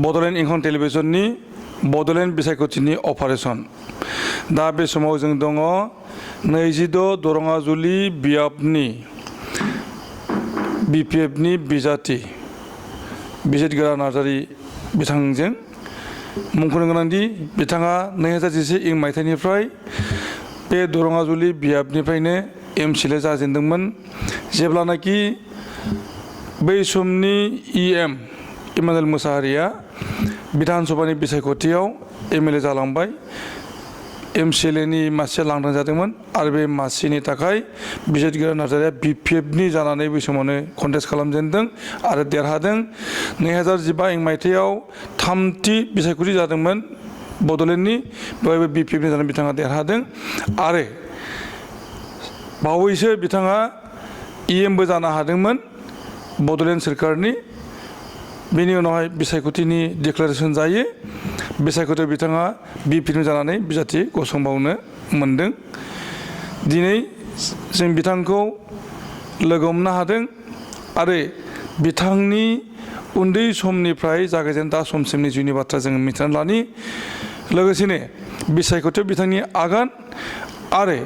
बड'लेण्ड इंखं टेलिभिजननि बड'लेण्ड बिसायख'थिनि अपारेशन दा बे समाव जों दङ 26 दरङाजुलि बियाबनि BPFनि बिजाथि बिजितगोरा नार्जारी बिथांजों मुंख'नो गोनांदि बिथाङा 2011 मायथाइनिफ्राय बे दरङाजुलि बियाबनिफ्रायनो MCLA जाजेनदोंमोन जेब्लानाखि बै समनि EM इमानुएल मोसाहारिया विधान सभानि बिसायख'थियाव MLA जालांबाय MCLAनि मासिया लांदां जादोंमोन आरो बे मासिनि थाखाय बिजितगोरा नार्जारिया BPFनि जानानै बै समावनो कन्टेस्ट खालामजेनदों आरो देरहादों 2015 मायथाइयाव थामथि बिसायख'थि जादोंमोन बड'लेण्डनि बेवहायबो BPFनि जानानै बिथाङा देरहादों आरो बावैसो बिथाङा EMबो जानो हादोंमोन बड'लेण्ड सोरखारनि बेनि उनावहाय बिसायख'थिनि डिक्लेरेसन जायो बिसायख'थियाव बिथाङा BPFनि जानानै बिजाथि गसंबावनो मोनदों दिनै जों बिथांखौ लोगो हमनो हादों आरो बिथांनि उन्दै समनिफ्राय जागायजेन दा समसिमनि जिउनि बाथ्रा जों मिथिनानै लानि लोगोसेनो बिसायख'थियाव बिथांनि आगान आरो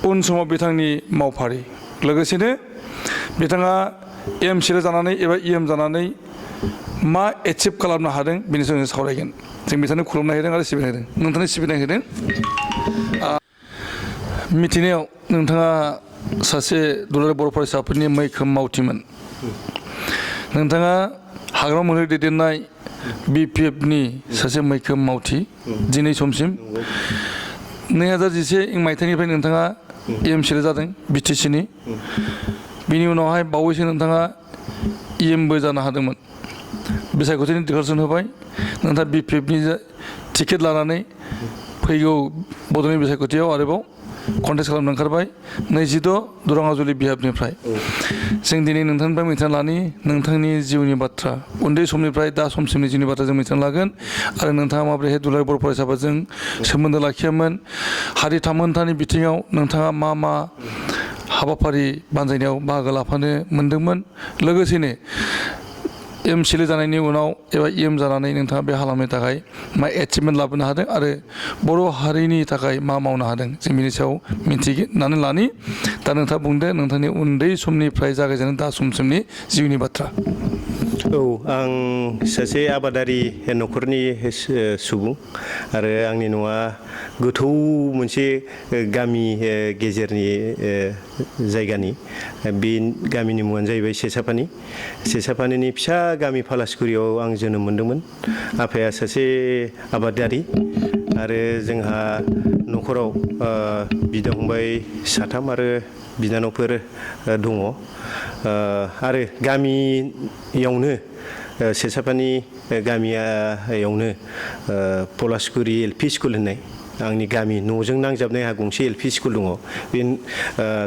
उन समाव बिथांनि मावफारि लोगोसेनो बिथाङा MCLA जानानै एबा EM जानानै मा एचिभ खालामनो हादों बेनि सायाव जों सावरायगोन जों बिथांनो खुलुमनाय होदों आरो सिबिनाय होदों नोंथांनो सिबिनाय होदों मिथिनायाव नोंथाङा सासे दुलाराय बर' फरायसा आफादनि मैखोम मावथिमोन नोंथाङा हाग्रामा महिलारि दैदेननाय BPFनि सासे मैखोम मावथि दिनै समसिम 2011 मायथाइनिफ्राय नोंथाङा MCLA जादों BTCनि बिनि उनावहाय बावैसो नोंथाङा EMबो जानो हादोंमोन बिसायख'थिनि डिक्लेरेसन होबाय नोंथाङा BPFनि टिकेट लानानै फैगौ बड'लेण्ड बिसायख'थियाव आरोबाव कन्टेस्ट खालामनो ओंखारबाय 26 दरङाजुलि बियाबनिफ्राय जों दिनै नोंथांनिफ्राय मिथिना लानि नोंथांनि जिउनि बाथ्रा उन्दै समनिफ्राय दा समसिमनि जिउनि बाथ्रा जों मिथिना लागोन आरो नोंथाङा माबोरैहाय दुलाराय बर' फरायसाफोरजों सोमोन्दो लाखियामोन हारि थामोन्थानि बिथिङाव नोंथाङा मा हाबाफारि बानजायनायाव बाहागो लाफानो मोनदोंमोन लोगोसेनो MCLA जानायनि उनाव एबा EM जानानै नोंथाङा बे हालामनि थाखाय मा एचिभमेन्ट लाबोनो हादों आरो बर' हारिनि थाखाय मा मावनो हादों जों बिनि सायाव मिथिनानै लानि दा नोंथाङा बुंदो नोंथांनि उन्दै समनिफ्राय जागायजेननाय दा समसिमनि जिउनि बाथ्रा औ आं सासे आबादारि न'खरनि सुबुं आरो आंनि न'आ गोथौ मोनसे गामि गेजेरनि जायगानि बे गामिनि मुङानो जाहैबाय सेसापानिनि फिसा गामि फालासगुरियाव आं जोनोम मोनदोंमोन आफाया सासे आबादारि आरो जोंहा न'खराव बिदा फंबाय साथाम आरो बिनानावफोर दङ आरो गामियावनो सेसापानि गामियावनो पलासगुरि LP स्कुल होननाय आंनि गामि न'जों नांजाबनाय आंहा गंसे LP स्कुल दङ बे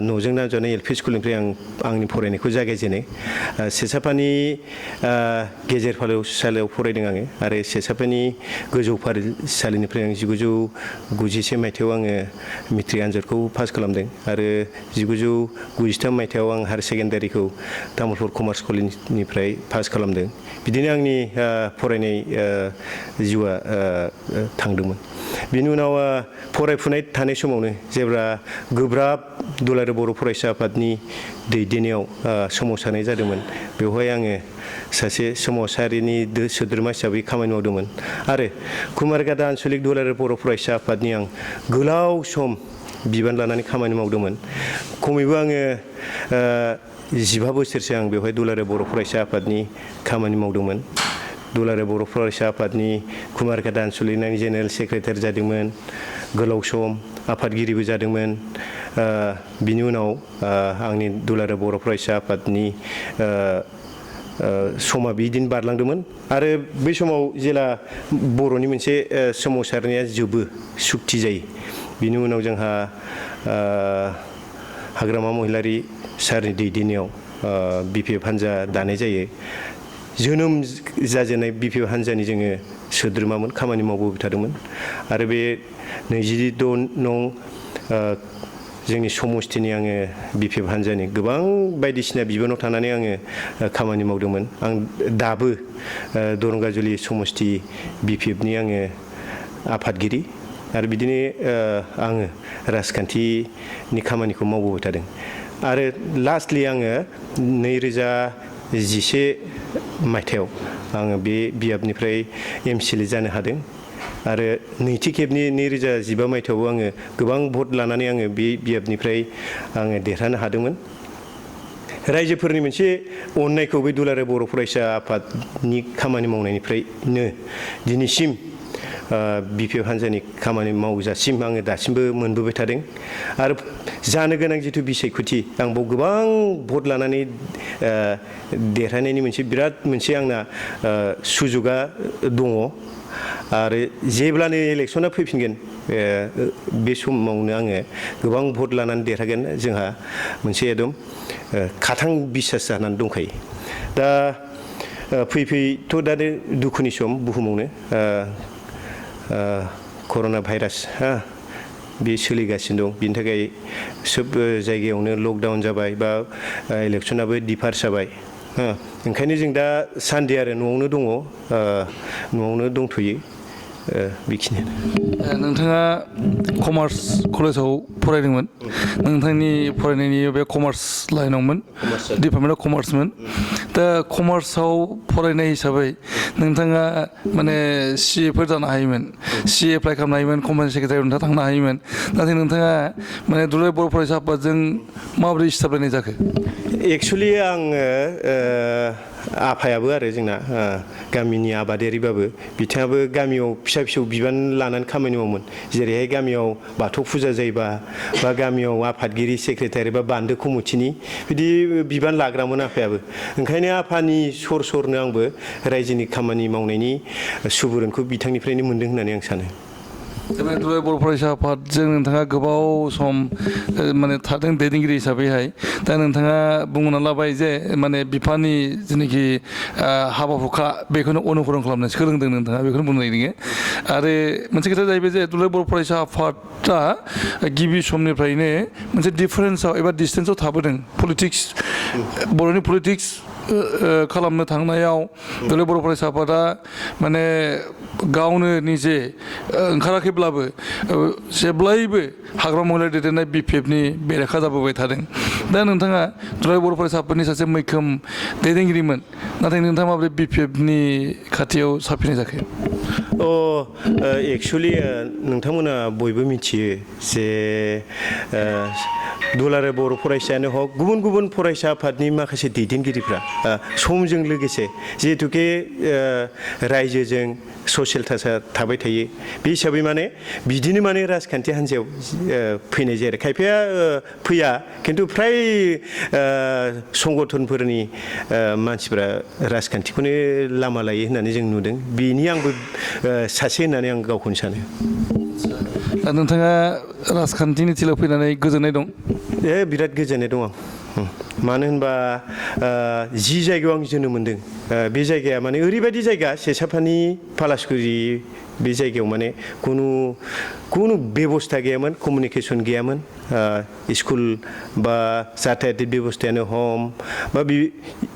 न'जों नांजाबनाय LP स्कुलनिफ्राय आंनि फरायनायखौ जागायजेनो सेसापानि गेजेर फरायसालियाव फरायदों आङो आरो सेसापानि गोजौ फरायसालिनिफ्राय आं 1991 मायथाइयाव आङो मेट्रिक आनजादखौ पास खालामदों आरो 1993 मायथाइयाव आं हायार सेकेन्डारिखौ तामुलपुर कमार्स कलेजनिफ्राय पास खालामदों बिदिनो आंनि फरायनाय जिउआ थांदोंमोन बिनि उनाव फरायफुनाय थानाय समावनो जेब्ला गोब्राब दुलाराय बर' फरायसा आफादनि दैदेननायाव सोमावसारनाय जादोंमोन बेवहाय आङो सासे समाजारिनि सोद्रोमा हिसाबै खामानि मावदोंमोन आरो कुमारगादा आन्सलिक दुलाराय बर' फरायसा आफादनि आं गोलाव सम बिबान लानानै खामानि मावदोंमोन खमैबो आङो 15 बोसोरसो आं बेवहाय दुलाराय बर' फरायसा आफादनि खामानि मावदोंमोन दुलाराय बर' फरायसा आफादनि कुमारगादा आन्सलिकनि जेनेरेल सेक्रेटारि जादोंमोन गोलाव सम आफादगिरिबो जादोंमोन बिनि उनाव आंनि दुलाराय बर' फरायसा आफादनि समा बिदिनो बारलांदोंमोन आरो बै समाव जेला बर'नि मोनसे सोमावसारनाया जोबो सुक्ति जायो बिनि उनाव जोंहा हाग्रामा महिलारि सारनि दैदेननायाव BPF हान्जा दानाय जायो जोनोम जाजेननाय BPF हान्जानि जोङो सोद्रोमामोन खामानि मावबोबाय थादोंमोन आरो बे 26 नं जोंनि समस्थिनि आङो बिपिएफ हान्जानि गोबां बायदिसिना बिबानाव थानानै आङो खामानि मावदोंमोन। आं दाबो दरंगाजुलि समस्ति बिपिएफनि आङो आफादगिरि आरो बिदिनो आङो राजखान्थिनि खामानिखौ मावबोबाय थादों। आरो लास्टलि आङो 2011 मायथाइयाव आङो बे बियाबनिफ्राय एमसिएलए जानो हादों आरो नैथि खेबनि 2015 मायथाइयावबो आङो गोबां भट लानानै आङो बे बियाबनिफ्राय आङो देरहानो हादोंमोन। रायजोफोरनि मोनसे अननायखौ बे दुलाराय बर' फरायसा आफादनि खामानि मावनायनिफ्रायनो दिनैसिम बिपिएफ हान्जानि खामानि मावजासिम आङो दासिमबो मोनबोबाय थादों। आरो जानो गोनां जिथु बिसायख'थि आं बाव गोबां भट लानानै देरहानायनि बिराद मोनसे आंना सुजुगा दङ। आरो जेब्लानो इलेक्सना फैफिनगोन बे समावनो आङो गोबां भट लानानै देरहागोन जोंहा मोनसे एकदम खाथां बिसास जानानै दंखायो। दा फैथ' दा दुखुनि सम बुहुमावनो कर'ना भाइरास बे सोलिगासिनो दं। बिनि थाखाय सोब जायगायावनो लकडाउन जाबाय बा इलेक्सनाबो डिफार जाबाय। ओंखायनो जों दा सानदे आरो न'आवनो दङ, न'आवनो दंथ'यो बेखिनियानो। नोंथाङा कमार्स कलेजाव फरायदोंमोन। नोंथांनि फरायनायनि बे कमार्स लाइनावमोन, डिपार्टमेन्ट अफ कमार्समोन। दा कमार्सआव फरायनाय हिसाबै नोंथाङा माने CA फोर जानो हायोमोन, CA एप्लाइ खालामनो हायोमोन, कम्पानि सेक्रेटारियाव नोंथाङा थांनो हायोमोन। नाथाय नोंथाङा माने दुलाराय बर' फरायसा आफादजों माबोरै सिथाबलायनाय जाखो? एक्सुवेलि आङो आफायाबो आरो जोंना गामिनि आबादारिबाबो बिथाङाबो गामियाव फिसा फिसौ बिबान लानानै खामानि मावोमोन। जेरैहाय गामियाव बाथौ फुजा जायोबा बा गामियाव आफादगिरि सेक्रेटारि बा बान्दो कमिटिनि बिदि बिबान लाग्रामोन आफायाबो। ओंखायनो आफानि सरनो आंबो रायजोनि खामानि मावनायनि सुबुरुनखौ बिथांनिफ्रायनो मोनदों होननानै आं सानो। दुलाराय बर' फरायसा आफादजों नोंथाङा गोबाव सम माने थादों दैदेनगिरि हिसाबैहाय। दा नोंथाङा बुंना लाबाय जे माने बिफानि जेनाखि हाबा हुखा बेखौनो अनुकरन खालामनो सोलोंदों नोंथाङा, बेखौनो बुंनो नागिरदों। आरो मोनसे खोथाया जाहैबाय जे दुलाराय बर' फरायसा आफादा गिबि समनिफ्रायनो मोनसे डिफारेन्सआव एबा डिसटेन्सआव थाबोदों। पलिटिक्स, बर'नि पलिटिक्स खालामनो थांनायाव दुलाराय बर' फरायसा आफादा माने गावनो निजे ओंखाराखैब्लाबो जेब्लायबो हाग्रामा महिलारि दैदेननाय बिपिएफनि बेरेखा जाबोबाय थादों। दा नोंथाङा दुलाराय बर' फरायसा आफादनि सासे मैखोम दैदेनगिरिमोन, नाथाय नोंथाङा माबोरै बिपिएफनि खाथियाव साफिनाय जाखो? एक्सुवेलि नोंथांमोना बयबो मिथियो जे दुलाराय बर' फरायसायानो हक गुबुन गुबुन फरायसा आफादनि माखासे दैदेनगिरिफ्रा समजों लोगोसे जिहेतुके रायजोजों ससियेल थासा थाबाय थायो। बे हिसाबै माने बिदिनो माने राजखान्थि हान्जायाव फैनाय जायो आरो खायफाया फैया, खिन्थु फ्राय संगठनफोरनि मानसिफ्रा राजखान्थिखौनो लामा लायो होननानै जों नुदों। बेनि आंबो सासे होननानै आं गावखौनो सानो। दा नोंथाङा राजखान्थिनि थिलाव फैनानै गोजोननाय दं? बिराद गोजोननाय दं आं। मानो होनबा जि जायगायाव आं जोनोम मोनदों बे जायगाया माने ओरैबायदि जायगा, सेसाफानि पालासकुरि बे जायगायाव माने खुनु बेबस्था गैयामोन, कमिउनिकेसन गैयामोन। स्कुल बा जाथायाति बेबस्थायानो हम बा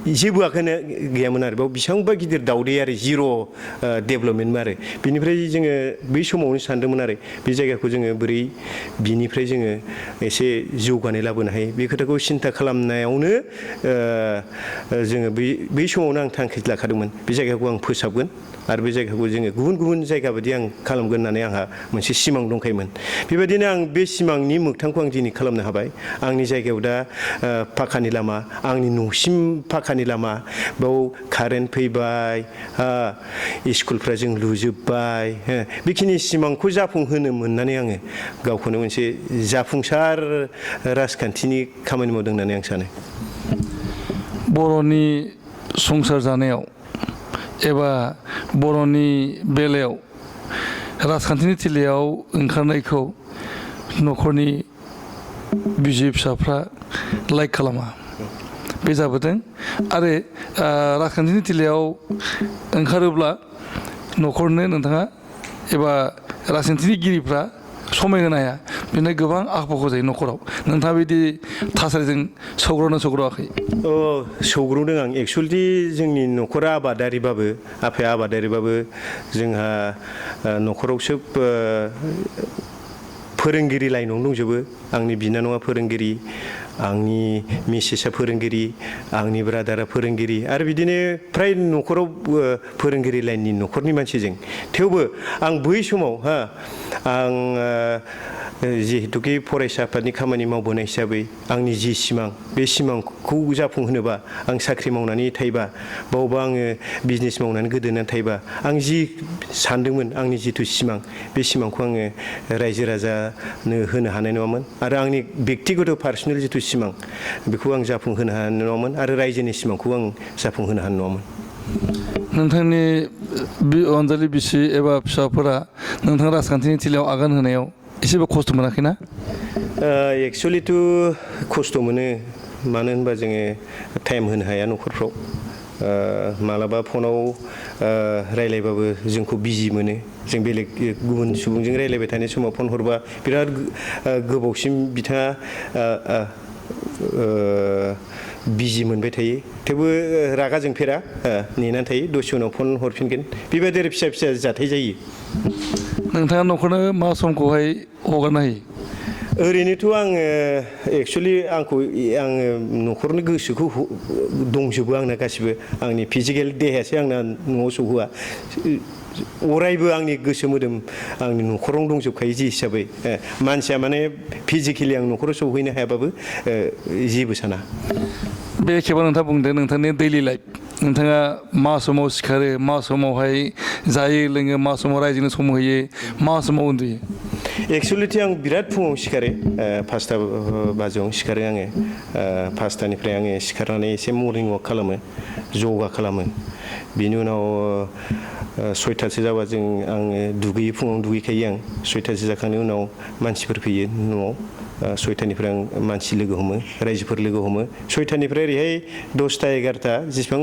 जेबोआखौनो गैयामोन आरो बेयाव बेसेबांबा गिदिर दावदै आरो जिर' डेभेलपमेन्टमोन आरो बिनिफ्राय जोङो बै समावनो सानदोंमोन आरो बे जायगाखौ जोङो बोरै बिनिफ्राय जोङो एसे जौगानाय लाबोनो हायो। बे खोथाखौ सिन्था खालामनायावनो जोङो बै समावनो आं थांखि लाखादोंमोन बे जायगाखौ आं फोसाबगोन आरो बे जायगाखौ जोङो गुबुन गुबुन जायगा बायदि आं खालामगोन होननानै आंहा मोनसे सिमां दंखायोमोन। बेबायदिनो आं बे सिमांनि मोगथांखौ आं दिनै खालामनो हाबाय। आंनि जायगायाव दा पाखानि लामा, आंनि न'सिम पाखानि लामा, बेयाव कारेन्ट फैबाय, स्कुलफ्रा जों लुजोब्बाय। बेखिनि सिमांखौ जाफुंहोनो मोननानै आङो गावखौनो मोनसे जाफुंसार राजखान्थिनि खामानि मावदों होननानै आं सानो। बर'नि संसार जानायाव एबा बर'नि बेलायाव राजखान्थिनि थिलियाव ओंखारनायखौ न'खरनि बिसि फिसाफ्रा लाइक खालामा, बे जाबोदों। आरो राजखान्थिनि थिलियाव ओंखारोब्ला न'खरनो नोंथाङा एबा राजखान्थिगिरिफ्रा समाय होनो हाया। बिनो गोबां आख-फाख जायो न'खराव नोंथाङा बिदि थासारिजों सौग्रावाखै सौग्रावदों आं एक्सुवेलि जोंनि न'खरा आबादारिबाबो आफाया आबादारिबाबो जोंहा न'खराव सोब फोरोंगिरि लाइनावनो दंजोबो आंनि बिनानावा फोरोंगिरि आंनि मिसेसआ फोरोंगिरि आंनि ब्रादारा फोरोंगिरि आरो बिदिनो फ्राय न'खराव फोरोंगिरि लाइननि न'खरनि मानसिजों थेवबो आं बै समाव आं जिहेतुकि फरायसा आफादनि खामानि मावबोनाय हिसाबै आंनि जि सिमां बे सिमांखौ जाफुंहोनोबा आं साख्रि मावनानै थायोबा बावबा आङो बिजनेस मावनानै गोदोनानै थायोबा आं जि सानदोंमोन आंनि जिथु सिमां बे सिमांखौ आङो रायजो राजानो होनो हानाय नङामोन आरो आंनि बेक्तिगत पार्सनेल जिथु सिमां बेखौ आं जाफुंहोनो हानाय नङामोन आरो रायजोनि सिमांखौ आं जाफुंहोनो हानाय नङामोन नोंथांनि अनजालि बिसि एबा फिसाफोरा नोंथाङा राजखान्थिनि थिलियाव आगान होनायाव एसेबो खस्थ' मोनाखैना एक्सुवेलिथ' खस्थ' मोनो मानो होनबा जोङो टाइम होनो हाया न'खरफ्राव मालाबा फनाव रायलायबाबो जोंखौ बिजि मोनो जों बेलेग गुबुन सुबुंजों रायलायबाय थानाय समाव फन हरबा बिराद गोबावसिम बिथाङा बिजि मोनबाय थायो थेवबो रागा जोंफेरा नेनानै थायो दसे उनाव फन हरफिनगोन बेबायदि आरो फिसा फिसा जाथाय जायो नोंथाङा न'खरनो मा समखौहाय हगारनो हायो ओरैनोथ' आङो एक्सुवेलि आङो न'खरनि गोसोखौ दंजोबो आंना गासिबो आंनि फिजिकेल देहायासो आंना न'आव सौहैया अरायबो आंनि गोसो मोदोम आंनि न'खरावनो दंजोबखायो जि हिसाबै मानसिया माने फिजिकेलि आं न'खराव सौहैनो हायाबाबो जेबो साना बे खेबाव नोंथाङा बुंदों नोंथांनि दैलि लाइफ नोंथाङा मा समाव सिखारो मा समावहाय जायो लोङो मा समाव रायजोनो सम होयो मा समाव उन्दुयो एक्सुवेलिथ' आं बिराद फुङाव सिखारो 5टा बाजियावनो सिखारो आङो 5टानिफ्राय आङो सिखारनानै एसे मर्निं वाक खालामो जगा खालामो बिनि उनाव 6टासो जाबा आङो दुगैयो फुङावनो दुगैखायो आं 6टासो जाखांनायनि उनाव मानसिफोर फैयो न'आव 6टानिफ्राय आं मानसि लोगो हमो रायजोफोर लोगो हमो 6टानिफ्राय ओरैहाय 10टा 11टा जेसेबां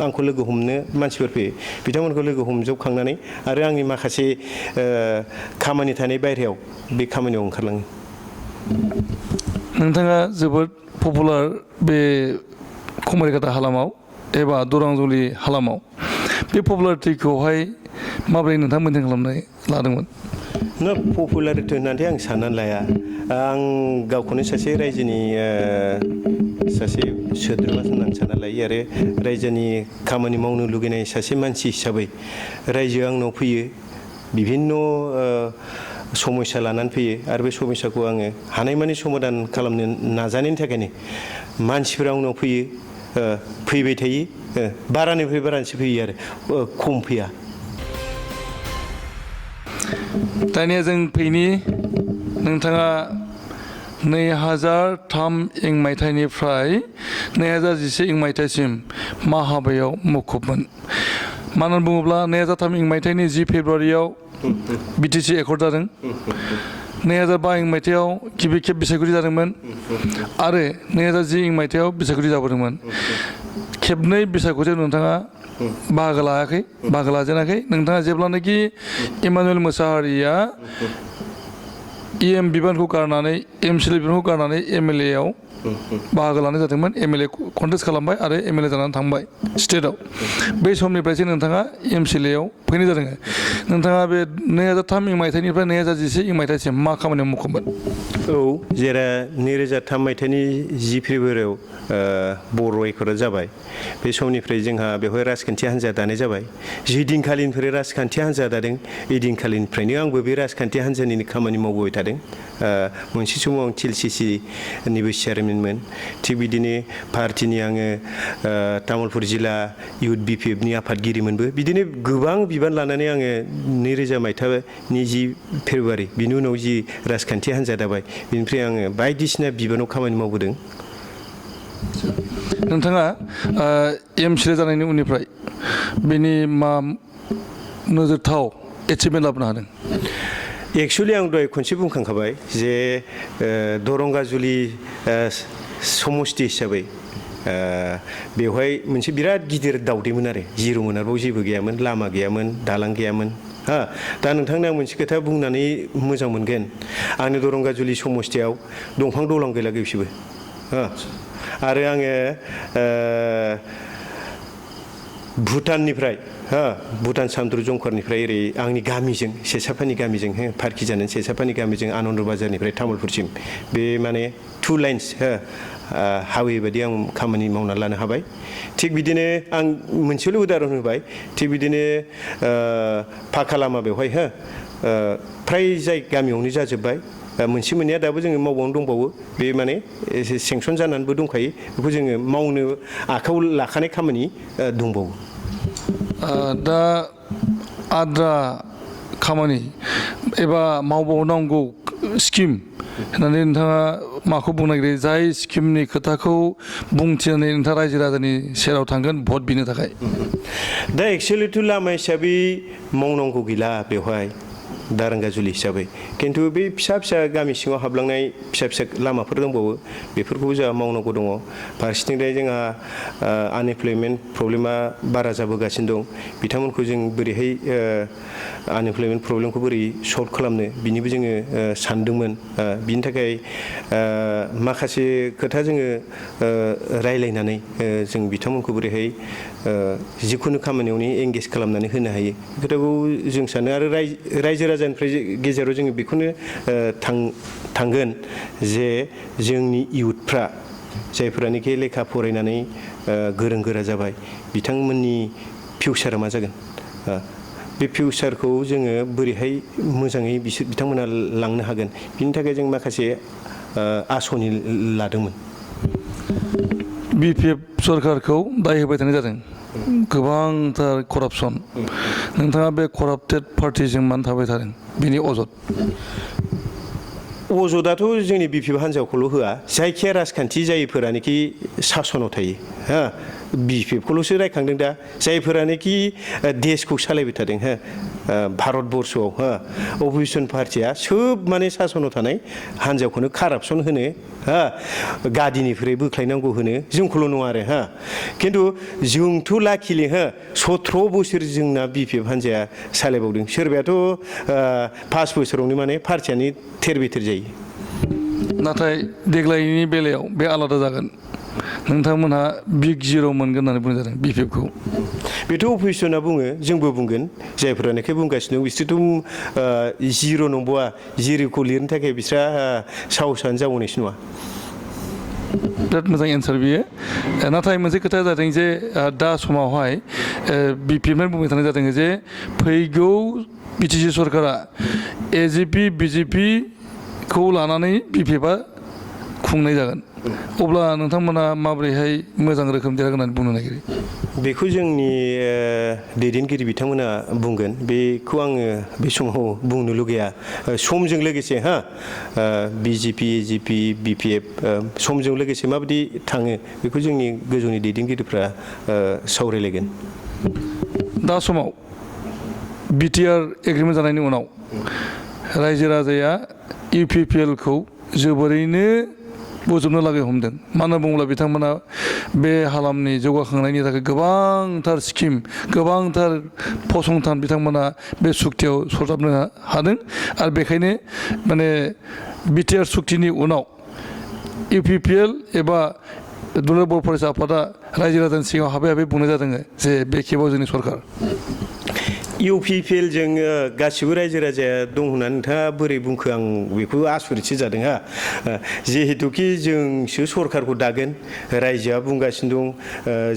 आंखौ लोगो हमनो मानसिफोर फैयो बिथांमोनखौ लोगो हमजोबखांनानै आरो आंनि माखासे खामानि थानाय बायहेरायाव बे खामानियाव ओंखारलाङो नोंथाङा जोबोद पपुलार बे खमारिघाटा हालामाव एबा दरांजुलि हालामाव बे पपुलारिटिखौहाय माबोरै नोंथाङा मेनटेन खालामनाय लादोंमोन ना पपुलारिटि होननानै आं साननानै लाया आं गावखौनो सासे रायजोनि सासे सोद्रोमा होननानै सानना लायो आरो रायजोनि खामानि मावनो लुगैनाय सासे मानसि हिसाबै रायजोआ आंनाव फैयो बिभिन्न समस्या लानानै फैयो आरो बे समस्याखौ आङो हानायमानि समाधान खालामनो नाजानायनि थाखायनो मानसिफोरा आंनाव फैयो फैबाय थायो बारानिफ्राय बारासो फैयो आरो खम फैया दानिया जों फैनि नोंथाङा 2003 मायथाइनिफ्राय 2011 मायथाइसिम मा हाबायाव मुखुबमोन मानो होनना बुङोब्ला 2003 मायथाइनि 10 फेब्रुवारियाव बिटिसि एकर्ड जादों 2005 मायथाइयाव गिबि खेब बिसायख'थि जादोंमोन आरो 2010 मायथाइयाव बिसायख'थि जाबोदोंमोन खेबनै बिसायख'थियाव नोंथाङा बाहागो लाजेनाखै नोंथाङा जेब्लानाखि इमानुएल मोसाहारिया EM बिबानखौ गारनानै MCL बिबानखौ गारनानै MLA आव बाहागो लानाय जादोंमोन MLA कन्टेस्ट खालामबाय आरो MLA जानानै थांबाय स्टेटआव बै समनिफ्रायसो नोंथाङा MCL आव फैनाय जादों नोंथाङा बे 2003 मायथाइनिफ्राय 2011 मायथाइसिम मा खामानियाव मुखुबमोन औ जेरा 2003 मायथाइनि 10 फेब्रुवारियाव बर' एकर्डआ जाबाय बे समनिफ्राय जोंहा बेवहाय राजखान्थि हान्जा दानाय जाबाय जि दिनखालिनिफ्राय राजखान्थि हान्जा दादों ओइदिनखालिनिफ्रायनो आंबो बे राजखान्थि हान्जानिनो खामानि मावबोबाय थादों मोनसे समाव आं TLCC निबो चेयारमेनमोन थिग बिदिनो पार्टिनि आङो तामुलपुर जिल्ला इउथ BPF नि आफादगिरिमोनबो बिदिनो गोबां बिबान लानानै आङो 2000 मायथाइनि 10 फेब्रुवारि बिनि उनाव जि राजखान्थि हान्जा दाबाय बिनिफ्राय आङो बायदिसिना बिबानाव खामानि मावबोदों नोंथाङा MCL जानायनि उननिफ्राय बेनि मा नोजोरथाव एचिभमेन्ट लाबोनो हादों एक्सुवेलि आं दहाय खनसे बुंखांखाबाय जे दरंगाजुलि समस्ति हिसाबै बेवहाय मोनसे बिराद गिदिर दावदैमोन आरो जिर'मोन आरोबाव जेबो गैयामोन लामा गैयामोन दालां गैयामोन दा नोंथांनो आं मोनसे खोथा बुंनानै मोजां मोनगोन आंनि दरंगाजुलि समस्थियाव दंफां दौलां गैला गैसेबो आरो आङो भुटाननिफ्राय भुटान सामद्रु जंखरनिफ्राय ओरै आंनि गामिजों सेसाफानि गामिजों पार्कि जानानै सेसाफानि गामिजों आनन्द बाजारनिफ्राय तामुलपुरसिम बे माने 2 लाइन्स हावे बायदि आं खामानि मावना लानो हाबाय थिग बिदिनो आं मोनसेल' उदाहरन होबाय थिग बिदिनो फाखा लामा बेवहाय फ्राय जाय गामियावनो जाजोब्बाय मोनसे मोननैया दाबो जोङो मावबावनो दंबावो बे माने एसे सेंसन जानानैबो दंखायो बेखौ जोङो मावनो आखायाव लाखानाय खामानि दंबावो दा आद्रा खामानि एबा मावबावनांगौ स्किम होननानै नोंथाङा माखौ बुंनो नागिरो जाय स्किमनि खोथाखौ बुंथिनानै नोंथाङा रायजो राजानि सेराव थांगोन भट बिनो थाखाय दा एक्सुवेलिथ' लामा हिसाबै मावनांगौ गैला बेवहाय दारांगाजुलि हिसाबै खिन्थु बे फिसा फिसा गामि सिङाव हाबलांनाय फिसा फिसा लामाफोर दंबावो बेफोरखौबो जोंहा मावनांगौ दङ फारसेथिंजाय जोंहा आनएमप्लयमेन्ट प्रब्लेमा बारा जाबोगासिनो दं बिथांमोनखौ जों बोरैहाय आनएमप्लयमेन्ट प्रब्लेमखौ बोरै सल्भ खालामनो बिनिबो जोङो सानदोंमोन बिनि थाखाय माखासे खोथा जोङो रायलायनानै जों बिथांमोनखौ बोरैहाय जिखुनु खामानियावनो एंगेज खालामनानै होनो हायो बे खोथाखौ जों सानो आरो रायजो राजानिफ्राय गेजेराव जोङो बेखौनो थांगोन जे जोंनि इयुथफ्रा जायफोरानोखि लेखा फरायनानै गोरों गोरा जाबाय बिथांमोननि फिउचारा मा जागोन बे फिउचारखौ जोङो बोरैहाय मोजाङै बिथांमोना लांनो हागोन बिनि थाखाय जों माखासे आसनि लादोंमोन BPF सरकारखौ दाय होबाय थानाय जादों गोबांथार करापसन नोंथाङा बे कराप्टेड पार्टिजों मानो थाबाय थादों बेनि अजद अजदाथ' जोंनि BPF हान्जाखौल' होआ जायखिया राजखान्थि जायफोरानोखि सासनाव थायो BPFखौल'सो रायखांदों दा जायफोरानोखि देशखौ सालायबाय थादों भारतबर्षआव अपोजिसन पार्टिया सोब माने सासनाव थानाय हान्जाखौनो कारापसन होनो गादिनिफ्राय बोख्लायनांगौ होनो जोंखौल' नङा आरो खिन्थु जोंथ' लाखिलि 17 बोसोर जोंना BPF हान्जाया सालायबावदों सोरबायाथ' 5 बोसोरावनो माने पार्टियानो थेर बेथेर जायो नाथाय देग्लायनि बेलायाव बे आलादा जागोन नोंथांमोनहा बिग जिर' मोनगोन होननानै बुंनाय जादों BPFखौ बेथ' अपोजिसना बुङो जोंबो बुंगोन जायफोरानोखि बुंगासिनो दं बिसोरथ' जिर' नंबावा जिर'खौ लिरनो थाखाय बिस्रा साहसानो जाबावनायसो नङा बिराद मोजां एन्सार बियो नाथाय मोनसे खोथाया जादों जे दा समावहाय BPF बुंबाय थानाय जादों जे फैगौ BTC सरकारा AJP BJP खौ लानानै BPFआ खुंनाय जागोन अब्ला नोंथांमोना माबोरैहाय मोजां रोखोम देरहागोन होननानै बुंनो नागिरो बेखौ जोंनि दैदेनगिरि बिथांमोना बुंगोन बेखौ आङो बे समाव बुंनो लुगैया समजों लोगोसे BJP AJP BPF समजों लोगोसे माबायदि थाङो बेखौ जोंनि गोजौनि दैदेनगिरिफ्रा सावरायलायगोन दा समाव BTR एग्रिमेन्ट जानायनि उनाव रायजो राजाया UPPLखौ जोबोरैनो बोजबनो लागै हमदों मानो बुङोब्ला बिथांमोना बे हालामनि जौगाखांनायनि थाखाय गोबांथार स्किम गोबांथार फसंथान बिथांमोना बे सुक्तियाव सरजाबनो हादों आरो बेखायनो माने BTR सुक्तिनि उनाव UPPL एबा दुलाराय बर' फरायसा आफादा रायजो राजानि सिगाङाव हाबै हाबै बुंनाय जादों जे बे खेबाव जोंनि सरकार UPPL जों गासिबो रायजो राजाया दं होननानै नोंथाङा बोरै बुंखो आं बेखौ आसरितसो जादों जिहेतुखि जोंसो सरकारखौ दागोन रायजोआ बुंगासिनो दं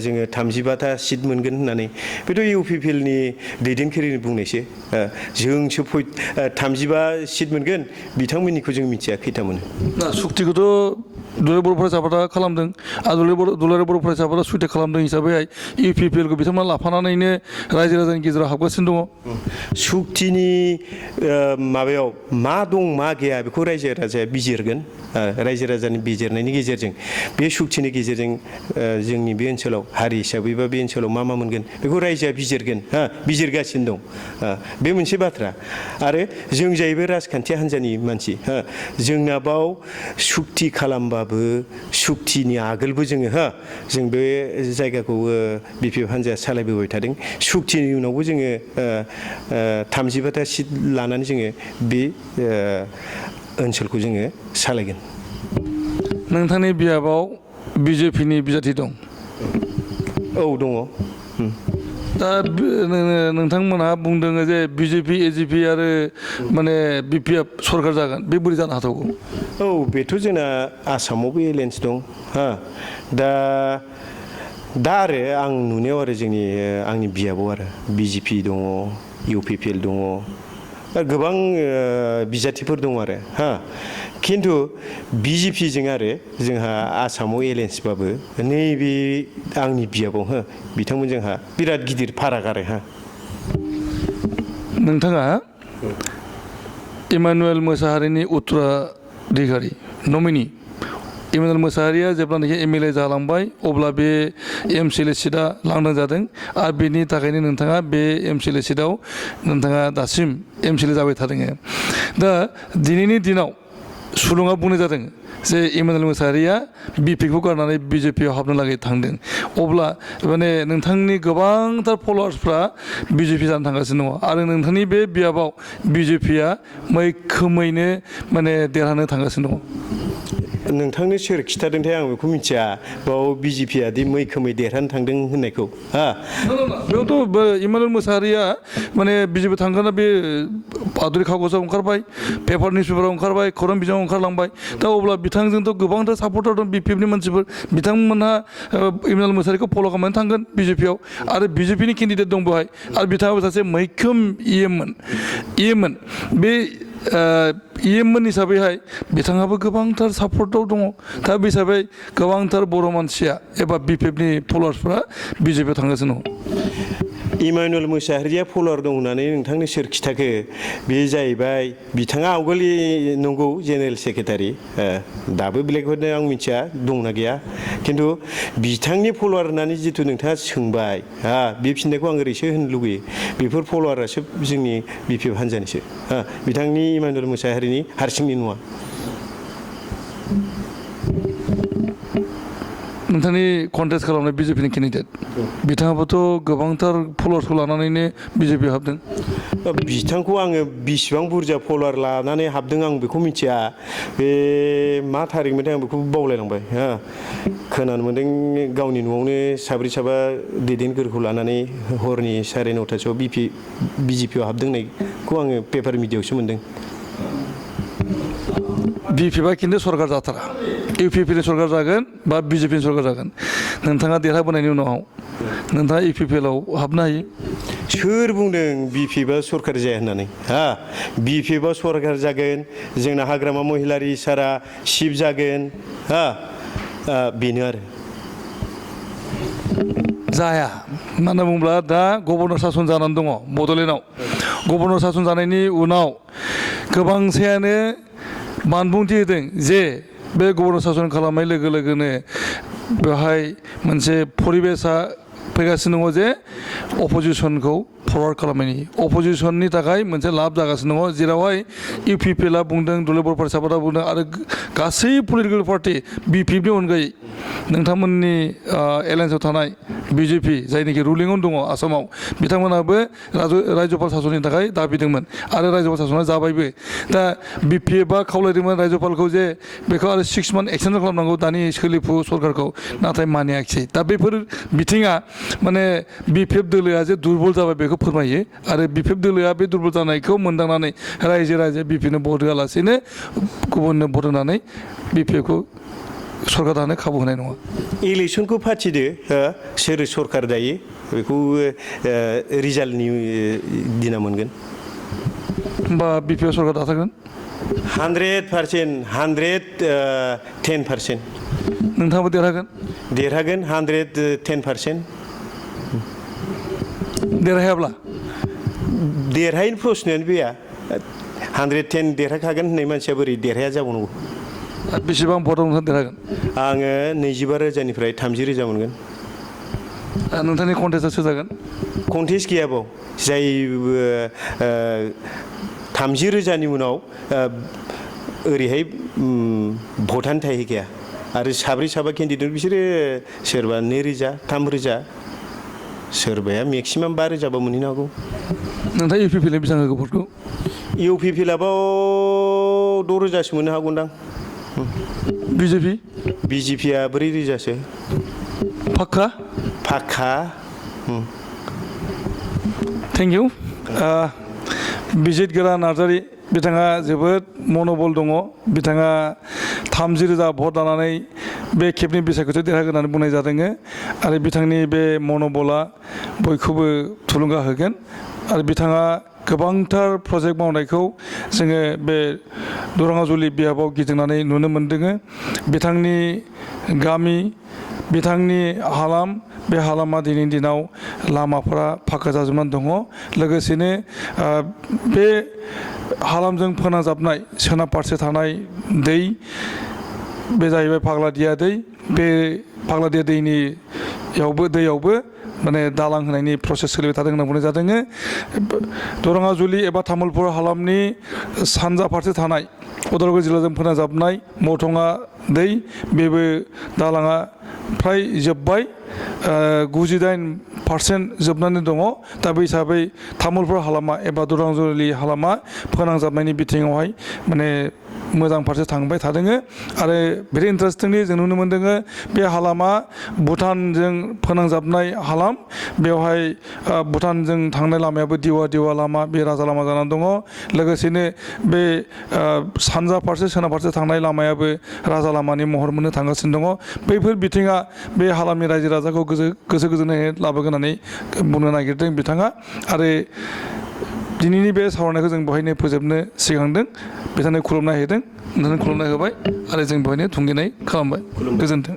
जोङो 35था सिट मोनगोन होननानै बेथ' UPPLनि दैदेनगिरिनि बुंनायसो जोंसो 35 सिट मोनगोन बिथांमोननिखौ जों मिथिया खैथा मोनो सुक्तिखौथ' दुलाराय बर' फरायसा आफादा खालामदों आरो दुलाराय बर' फरायसा आफादा सुक्ति खालामदों हिसाबैहाय UPPLखौ बिथांमोना लाफानानैनो रायजो राजानि गेजेराव हाबगासिनो दङ सुक्तिनि माबायाव मा दं मा गैया बेखौ रायजो राजाया बिजिरगोन रायजो राजानि बिजिरनायनि गेजेरजों बे सुक्तिनि गेजेरजों जोंनि बे ओनसोलाव हारि हिसाबै बा बे ओनसोलाव मा मोनगोन बेखौ रायजोआ बिजिरगोन बिजिरगासिनो दं बे मोनसे बाथ्रा आरो जों जाहैबाय राजखान्थि हान्जानि मानसि जोंना बाव सुक्ति खालामबाबो सुक्तिनि आगोलबो जोङो जों बे जायगाखौ BPF हान्जाया सालायबोबाय थादों सुक्तिनि उनावबो जोङो 30ता सिट लानानै जोङो बे ओनसोलखौ जोङो सालायगोन। नोंथांनि बियाबाव बिजेपिनि बिजाथि दं? औ दङ। दा नोंथांमोनहा बुंदों जे बिजेपि एजिपि आरो माने बिपिएफ सरकार जागोन, बे बोरै जानो हाथावगौ? औ बेथ' जोंना आसामावबो एलायन्स दं हा। दा आरो आं नुनायाव आरो आंनि बियाबाव आरो बिजेपि दङ, इउपिपिएल दङ, गोबां बिजाथिफोर दङ आरो हा। खिन्थु बिजेपिजों आरो जोंहा आसामाव एलायन्सबाबो नैबे आंनि बियाबाव हो बिथांमोन जोंहा बिराद गिदिर फाराग आरो हा। नोंथाङा इमानुएल मोसाहारिनि उत्तराधिकारी नमिनि इमानुएल मोसाहारिया जेब्लानाखि एमएलए जालांबाय अब्ला बे एमसिएलए सिटआ लांदां जादों आरो बेनि थाखायनो नोंथाङा बे एमसिएलए सिटआव नोंथाङा दासिम एमसिएलए जाबाय थादों। दा दिनैनि दिनाव सुलुङा बुंनाय जादों जे इमानुएल मोसाहारिया बिपिखौ गारनानै बिजेपिआव हाबनो लागै थांदों। अब्ला माने नोंथांनि गोबांथार फल'वार्सफ्रा बिजेपि जानो थांगासिनो दङ आरो नोंथांनि बे बियाबाव बिजेपिया मैखोमैनो माने देरहानो थांगासिनो दङ। नोंथांनो सोर खिथादोंथाय आं बेखौ मिथिया बाव बिजेपिया दि मैखोमै देरहानो थांदों होननायखौ हा। बेयावथ' इमानुएल मोसाहारिया माने बिजेपि थांगोना बे बातरि कागजाव ओंखारबाय, पेपार निउस पेपाराव ओंखारबाय, खौरां बिजोङाव ओंखारलांबाय। दा अब्ला बिथांजोंथ' गोबांथार सापर्टार दं बिपिएफनि मानसिफोर, बिथांमोनहा इमानुएल मोसाहारिखौ फल' खालामनानै थांगोन बिजेपिआव आरो बिजेपिनि केन्डिडेट दं बेवहाय आरो बिथाङाबो सासे मैखोम इएममोन। बे इएममोन हिसाबैहाय बिथाङाबो गोबांथार सापर्टआव दङ। दा बे हिसाबै गोबांथार बर' मानसिया एबा बिपिएफनि फल'वार्सफ्रा बिजेपिआव थांगासिनो दङ। इमानुएल मोसाहारिया फल'वार दं होननानै नोंथांनो सोर खिथाखो? बे जाहैबाय बिथाङा आवगोलि नंगौ जेनेरेल सेक्रेटारि, दाबो बेलेगखौनो आं मिथिया दंना गैया। खिन्थु बिथांनि फल'वार होननानै जिथु नोंथाङा सोंबाय हा, बे फिननायखौ आं ओरैसो होननो लुगैयो। बेफोर फल'वारासो जोंनि बिपिएफ हान्जानिसो हा, बिथांनि इमानुएल मोसाहारिनि हारसिंनि नङा। नोंथांनि कन्टेस्ट खालामनाय बिजेपिनि केन्डिडेट बिथाङाबोथ' गोबांथार फल'वार्सखौ लानानैनो बिजेपिआव हाबदों। बिथांखौ आङो बिसिबां बुरजा फल'वार लानानै हाबदों आं बेखौ मिथिया। बे मा थारिखमोनथाय आं बेखौ बावलायलांबाय हा। खोनानो मोन्दों गावनि न'आवनो साब्रै साबा दैदेनगिरिखौ लानानै हरनि 9:30सोआव बिजेपिआव हाबदों होननायखौ आङो पेपार मिडियाआवसो मोन्दों। बिपिएफआ खिन्थु सरकार जाथारा, इउपिपिनि सरकार जागोन बा बिजेपिनि सरकार जागोन। नोंथाङा देरहाबोनायनि उनाव नोंथाङा इउपिपिएलआव हाबनो हायो। सोर बुंदों बिपिएफआ सरकार जाया होननानै हा? बिपिएफआ सरकार जागोन, जोंना हाग्रामा महिलारि सारा चिफ जागोन हा, बेनो आरो। जाया मानो होनना बुङोब्ला दा गभर्नर सासन जानानै दङ बड'लेण्डआव। गभर्नर सासन जानायनि उनाव गोबांसेयानो बानबुंथि होदों जे बे गभर्नर सासन खालामनाय लोगो लोगोनो बेवहाय मोनसे परिबेसा फैगासिनो दङ जे अपोजिसनखौ फरवार्ड खालामनायनि, अपोजिसननि थाखाय मोनसे लाब जागासिनो दङ। जेरावहाय इउपिपिएलआ बुंदों, दलिय बर' फरायसाफोरा बुंदों आरो गासै पलिटिकेल पार्टि बिपिएफनि अनगायै नोंथांमोननि एलायन्सआव थानाय बिजेपि जायनिखि रुलिंआव दङ आसामाव, बिथांमोनाबो रायजोपाल सासननि थाखाय दाबिदोंमोन आरो रायजोपाल सासना जाबायबो। दा बिपिएफआ खावलायदोंमोन रायजोपालखौ जे बेखौ आरो 6 मान्थ एक्सटेन्सन खालामनांगौ दानि सोलिफु सरकारखौ, नाथाय मानियाखिसै। दा बेफोर बिथिङा माने बिपिएफ दोलोआ जे दुरबल जाबाय बेखौ फोरमायो आरो बिपिएफ दोलोआ बे दुरबल जानायखौ मोनदांनानै रायजो बिपिएफनो भट होआलासेनो गुबुननो भट होनानै बिपिएफखौ सरकार दानो खाबु होनाय नङा। इलेक्सनखौ फाथिदो सोर सरकार दायो बेखौ रिजाल्टनि दिना मोनगोन। होमबा बिपिएफ सरकार दाथारगोन 100%, 110%। नोंथाङाबो देरहागोन? देरहागोन 110%। देरहायाब्ला? देरहायैनि प्रश्नआनो गैया। 110 देरहाखागोन होननाय मानसिया बोरै देरहाया जाबावनांगौ। बेसेबां भटआव नोंथाङा देरहागोन? आङो 25,000निफ्राय 30,000 मोनगोन। नोंथांनि कन्टेस्टआ सोर जागोन? कन्टेस्ट गैया बाव, जाय 30,000नि उनाव ओरैहाय भटानो थाहैखाया आरो साब्रै साबा केन्डिडेट बिसोरो सोरबा 2,000, 3,000 सोरबाया मेक्सिमाम 5,000 मोनहैनो हागौ। नोंथाङा UPPL बेसेबां होखो भटखौ? UPPLआव 6,000सो मोननो हागौदां। BJP? BJPआ 4,000सो। पाक्का? पाक्का। Thank you. बिजित गोरा नार्जारि बिथाङा जोबोद मन'बल दङ। बिथाङा 30,000 भट लानानै बे खेबनि बिसायख'थियाव देरहागोन होननानै बुंनाय जादों आरो बिथांनि बे मन'बला बयखौबो थुलुंगा होगोन आरो बिथाङा गोबांथार प्रजेक्ट मावनायखौ जोङो बे दराङाजुलि बियाबाव गिदिंनानै नुनो मोन्दों। बिथांनि गामि, बिथांनि हालाम, बे हालामा दिनैनि दिनाव लामाफोरा फाक्का जाजोबनानै दङ। लोगोसेनो बे हालामजों फोनांजाबनाय सोनाब फारसे थानाय दै, बे जाहैबाय फाग्लादिया दै। बे फाग्लादिया दैयावबो माने दालां होनायनि प्रसेस सोलिबाय थादों होनना बुंनाय जादों। दराङाजुलि एबा तामुलपुर हालामनि सानजा फारसे थानाय उदालगुरि जिल्लाजों फोनांजाबनाय मथङा दै, बेबो दालाङा फ्राय जोब्बाय। 99% जोबनानै दङ। दा बे हिसाबै तामुलपुर हालामा एबा दराङाजुलि हालामा फोनांजाबनायनि बिथिङावहाय माने मोजां फारसे थांबाय थादों आरो भेरि इन्टारेस्टिंलि जों नुनो मोन्दों बे हालामा भुटानजों फोनांजाबनाय हालाम। बेवहाय भुटानजों थांनाय लामायाबो दिवा लामा, बे राजा लामा जानानै दङ। लोगोसेनो बे सानजा फारसे सोनाब फारसे थांनाय लामायाबो राजा लामानि महर मोननो थांगासिनो दङ। बैफोर बिथिङा बे हालामनि रायजो राजाखौ गोसो गोजोननाय लाबोगोन होननानै बुंनो नागिरदों बिथाङा। आरो दिनैनि बे सावरायनायखौ जों बेवहायनो फोजोबनो सिगांदों। बिथांनो खुलुमनाय होदों, नोंथांनो खुलुमनाय होबाय आरो जों बेवहायनो थुंगेनाय खालामबाय। गोजोन्थों।